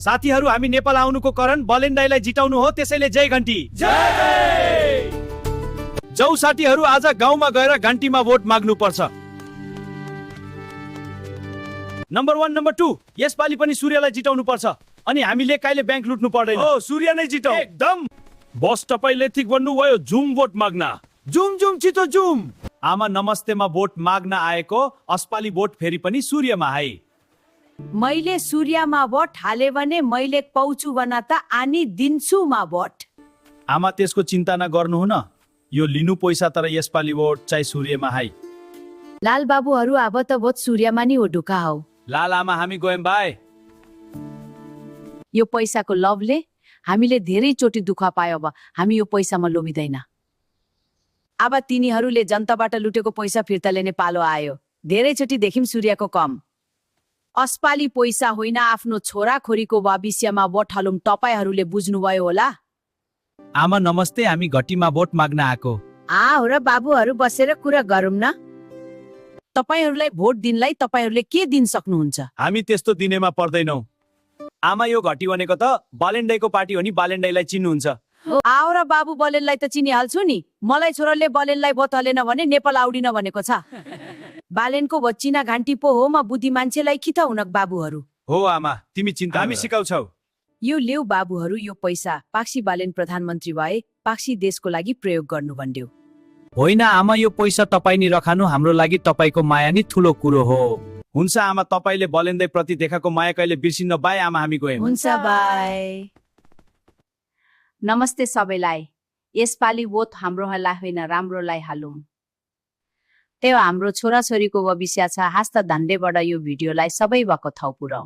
साथीहरू हामी नेपाल आउनुको कारण बलेन्डाईलाई जिताउनु हो, त्यसैले जय घन्टी। जाऊ साथीहरू, आज गाउँमा गएर घन्टीमा भोट माग्नु पर्छ। नम्बर 1 नम्बर 2 यसपालि पनि सूर्यलाई जिताउनु पर्छ अनि हामीले कहिले बैंक लुट्नु पर्दैन। ओ सूर्य नै जिताऊ। एकदम। बस तपाईले ठीक भन्नुभयो, जुम भोट माग्न। जुम जुम छिटो जुम। आमा नमस्तेमा भोट माग्न आएको, अस्पाली भोट फेरि पनि सूर्यमा आए। मैले सूर्यमा भोट हाले भने मैले पाउँछु भन त आनी दिन्छु मा भोट। आमा त्यसको चिन्ता नगर्नु न, यो लिनु पैसा, तर यसपालि भोट चाहिँ सूर्यमा आए। लाल बाबुहरू अब त भोट सूर्यमा नि हो ढुका हौ। लाल आमा हामी गयौँ बाई। यो पैसाको लभले हामीले धेरै चोटि दुःख पायो, अब हामी यो पैसामा लोभिँदैन। अब तिनीहरूले जनताबाट लुटेको पैसा फिर्ता लिने पालो आयो। धेरैचोटि देखिम सूर्यको कम। अस्पाली पैसा होइन, आफ्नो छोरा खोरीको भविष्यमा भोट हालौँ, तपाईहरूले बुझ्नुभयो होला। आमा नमस्ते, हामी घटीमा भोट माग्न आएको। हो र बाबुहरू बसेर कुरा गरौँ न। तपाईहरूलाई भोट दिनलाई तपाईहरूले के दिन सक्नुहुन्छ? हामी त्यस्तो दिनेमा पर्दैनौ। आमा यो घटी भनेको त बालेन्डाईको पार्टी हो नि, बालेन्डाईलाई चिन्नुहुन्छ? र बाबु बलेनलाई त चिनिहाल्छु नि। मलाई छोराले बलेनलाई भोट हालेन भने नेपाल आउडिन भनेको छ। बालेनको भोट चिना घान्टी पो हो, म बुद्धि मान्छेलाई कि त हुनक बाबुहरू। हो आमा, तिमी चिन्ता हामी सिकाउँछौ। यो लेउ बाबुहरू, यो पैसा पाक्सी बालेन प्रधानमन्त्री भए पाक्सी देशको लागि प्रयोग गर्नु भन्ड्यो। होइन आमा, यो पैसा तपाईँ नि रखानु, हाम्रो लागि तपाईँको माया नि ठुलो कुरो हो। हुन्छ आमा, तपाईँले बलेन्दै प्रति देखाएको माया कहिले बिर्सिन्न। बाई आमा, हामी गयौँ। हुन्छ बाई। नमस्ते सबैलाई। यसपालि भोट हाम्रोलाई होइन, राम्रोलाई हालौँ। त्यो हाम्रो छोराछोरीको भविष्य छ। हास्त धन्डेबाट यो भिडियोलाई सबै भएको ठाउँ पुर्याऊ।